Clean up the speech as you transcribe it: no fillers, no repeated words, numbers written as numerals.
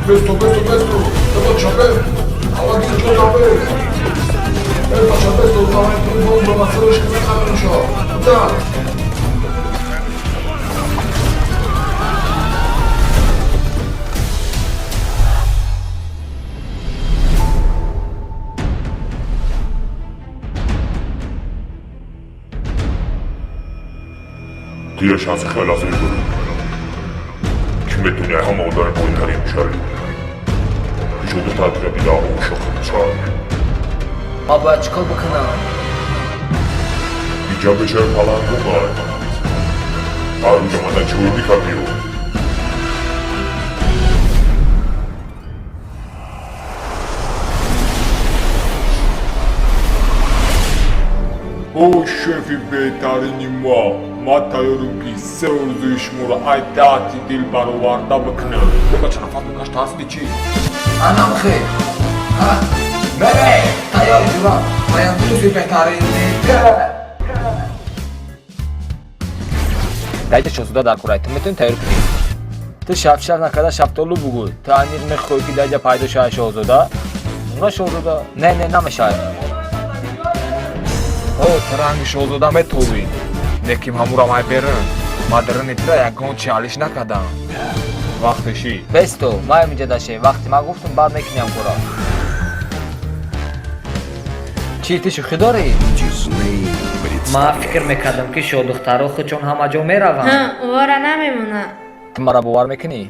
Бесто, бесто, бесто. Бача, бе. Ҳаваги ҷо бе. Э, бача, бесто, давай бомба ба сараш мехарам. Да. Ту я шанси хеле азим дорӣ, ки метавонӣ ҳама одами бойтарин шавӣ. Шодухтар дида ошиқ шавӣ. Ма бояд чӣ кор бикунам? Иҷа бешави паланг омад. Ҳар рӯз омада чой мекардиё. О, шефи беҳтарини ма, ма тайёрем, ки се орзуи шуморо ай таҳти дил бароварда бикунам. Бача, нафас мекаш, тарсиди чӣ? Анам хел. Бере, тайёр ҷура. Маям дӯсти беҳтарини. Даҷа шоҳзода дар курай, ту метавонӣ тайёр кунӣ. Ту шафшаф накарда шафтолу бугӯ. Ту аниқ мехоҳӣ, ки даҷа пайдо шавад шоҳзода? На, шоҳзода. Не, не, намешавад. О, ту ранги шоҳзода метовӣ. Лекин ҳамурам ай берун. Ма даруни тура ягон чи алиш накардам. Вақте ши. Бесто, ма инҷа даше. Вақте ман гуфтам, баъд мекунем кора. Чӣ, ту шӯхӣ дорӣ? Дисней Ман представляет. фикр мекардам, ки шоҳдухтарҳо худшон ҳама ҷо мераванд. Ҳа, увора намемонад. Ту маро бовар мекунӣ?